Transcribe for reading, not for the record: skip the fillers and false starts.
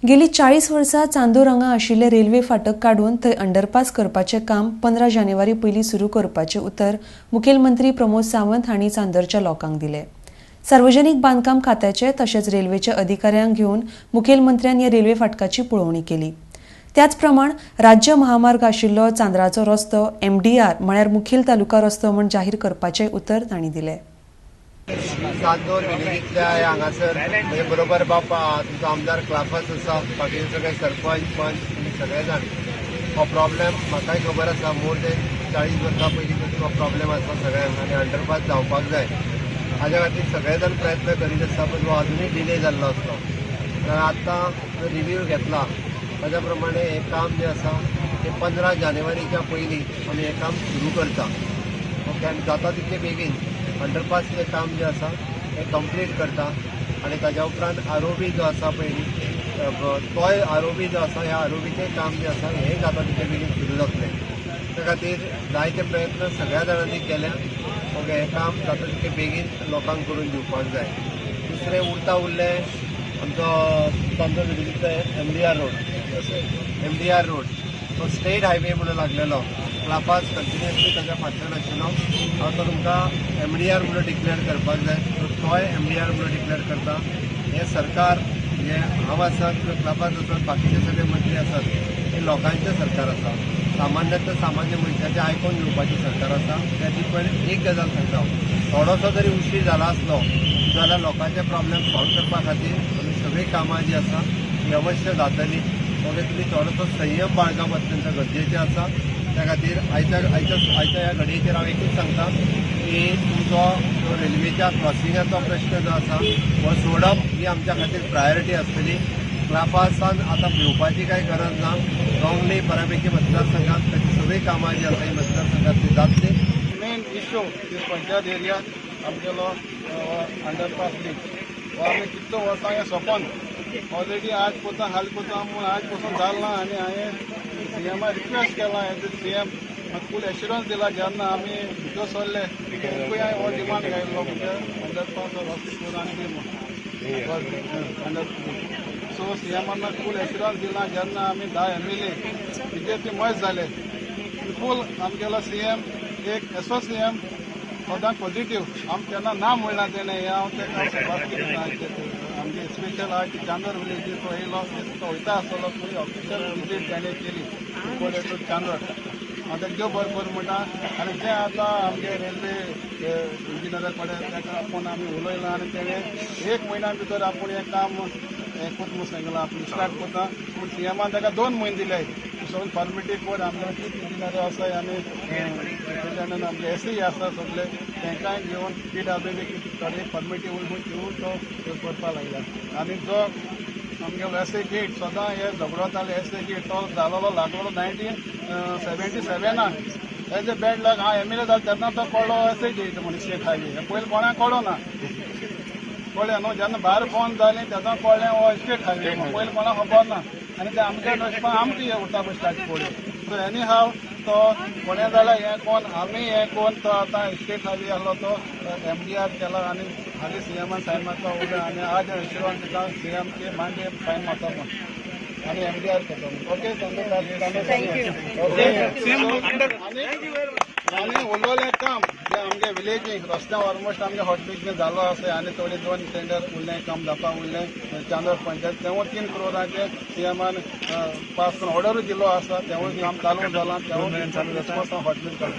गेली 40 वर्सां चांदोर हांगा आशिल्ले रेल्वे फाटक काडून थंय अंडरपास करपाचें काम 15 जानेवारी पयलीं सुरू करपाचें उतर मुखेलमंत्री प्रमोद सावंत हांणी चांदोरच्या लोकांक दिलें. सार्वजनीक बांदकाम खात्याचे तशेंच रेल्वेच्या अधिकाऱ्यांक घेवन मुखेलमंत्र्यान ह्या रेल्वे फाटकाची पळोवणी केली. त्याच प्रमाण राज्य महामार्ग आशिल्लो चांदराचो रस्तो एमडीआर म्हळ्यार मुखेल तालुका रस्तो म्हूण जाहीर करपाचें उतर तांणी दिलें. चांदोर विलेजींतल्या हांगासर म्हणजे बरोबर बाप तुमचो आमदार क्लाफास आसा, बाकीचे सगळे सरपंच पंच तुमी सगळे जाण. हो प्रॉब्लेम म्हाकाय खबर आसा, मोर दॅन 40 वर्सां पयलीं पासून हो प्रॉब्लेम आसा सगळ्यांक आनी अंडरपास जावपाक जाय. हाज्या खातीर सगळे जाण प्रयत्न करीत आसता, पण हो अजुनूय डिले जाल्लो आसलो. कारण आतां रिव्यू घेतला ताज्या प्रमाणे हें काम जें आसा तें 15 जानेवारीच्या पयलीं आमी हें काम सुरू करता. ओके, आनी जाता तितले बेगीन अंडरपासचें काम जें आसा हें कंप्लीट करता आनी ताज्या उपरांत आरओबी जो आसा पयलीं तोय आरओबी जो आसा, ह्या आरओबीचें काम जें आसा हें जाता तितले बेगीन सुरू जातलें. त्या खातीर जायते प्रयत्न सगळ्या जाणांनी केल्या. ओके, हें काम जाता तितले बेगीन लोकांक करून दिवपाक जाय. दुसरें उरता उरलें आमचो चांदोर विलेजीचो एमडीआर रोड. एमडीआर रोड तो स्टेट हायवे म्हणून लागलेलो, क्लापास कंटिन्युअसली ताच्या फाटल्यान आशिल्लो. हांव तो तुमकां एमडीआर म्हणून डिक्लेअर करपाक जाय, सो तोय एमडीआर म्हणून डिक्लेअर करता. हें सरकार हें हांव आसा किंवा क्लापास आसात, बाकीचे सगळे मंत्री आसात, हे लोकांचें सरकार आसा. सामान्य तर सामान्य मनशाचें आयकून घेवपाचें सरकार आसा. त्या खातीर पण एक गजाल सांगता हांव, थोडोसो जरी उशीर जाला आसलो जाल्यार लोकांचे प्रॉब्लेम सॉल्व करपा खातीर आमी सगळीं कामां जीं आसा ती अवश्य जातली. ओके, तुमी थोडोसो संयम बाळगप अत्यंत गरजेचें आसा. त्या खातीर आयच्या आयच्या आयच्या ह्या घडयेचेर हांव एकूच सांगता की तुमचो जो रेल्वेच्या क्रॉसिंगाचो प्रश्न जो आसा हो सोडप ही आमच्या खातीर प्रायोरिटी आसतली. क्लापासान आतां भिवपाची कांय गरज ना. रॉंगली बऱ्यापैकी मतदारसंघात ताची सगळीं कामां जी आसा ही मतदारसंघातली जातली. मेन इश्यू दीस पंचायत एरिया आमगेलो अंडरपास ब्रीज हो आमी कितलो वर्सां हें सोंपोन ऑलरेडी आज कोता हाल कोता म्हूण आज पसून जालें ना. आनी हांवें सीएमा रिक्वेस्ट केला, एज ए सीएम म्हाका फूल एश्युरन्स दिला. जेन्ना आमी भितर सरले तेकूय हांवें हो डिमांड घायल्लो, म्हणजे अंडरपास रस्तो करून आनी दी म्हूण अंडर. सो सीएमान म्हाका फूल एश्युरन्स दिला. जेन्ना आमी 10 एमएलए बीजेपी मर्ज जाले, फूल आमगेलो सीएम एक एसो सीएम सदां पॉझिटिव्ह, आम केन्ना ना म्हणना तेणें. हें हांव ताका शाबासकी दिता. आमगे स्पेशल आज चांदोर विलेजी तो येयलो, तो वयता आसतलो थंय ऑफिशियल विजीट तेणें केली टू चांदोर. हांव ताका देव बरें करूं म्हणटा. आनी जें आतां आमगे रेल्वे इंजिनियरा कडेन ताका आपोवन आमी उलयलां आनी तेणें एक म्हयन्या भितर आपूण हें काम हें करता म्हूण सांगलां, आपूण स्टार्ट करता. पूण सीएमान ताका 2 म्हयने दिले, सगळे फॉर्मेलिटी कर. आमगे चीफ इंजिनियर आसा आनी सुप्रिंटेंडंट आमगे एसई आसा, सगळे तांकांय घेवन पीडब्ल्यूडी थोडी फॉर्मेलिटी उरली घेवन तो करपाक लागला. आनी जो आमगेलो एस ए गेट सदां हे झगडोताले, एस ए गेट तो जालोलो लागलोलो 1977. एज ए बॅड लक हांव एमएलए जालो तेन्ना तो कळ्ळो एस ए गेट म्हण स्टेट हायवे. हें पयलीं कोणाक कळो ना, कळ्ळें न्हू. जेन्ना भायर बंद जालें तेन्ना कळ्ळें हो स्टेट हायवे, पयलीं कोणाक खबर ना. आनी ते आमगे नशिबान आमकां हें उरता पळय स्टार्ट पळय. सो एनी हाव तो कोणें जाल्यार हें कोण आमी हें कोण तो आतां स्टेट हायवे आहलो तो एमडीआर केला आनी हालीं सीएमान सायन मारता उरला. आनी आज एश्युरन्स दिता सीएम की मागीर सायन मारता म्हूण आनी एमडीआर करता. Okay, okay. आनी उरलेलें काम जें आमगे विलेजीक रस्त्या ऑलमोस्ट आमगे हॉटमिक्स बी जाल्लो आसा आनी थोडे 2 टेंडर उरलें काम जावपाक उरलें चांदोर पंचायत, तेवूय 3 करोडाचें सीएमान पास करून ऑर्डरूय दिल्लो आसा. तेवूय काम चालू जालां, तेवूय रिस्पोन्स हॉटमिक्स.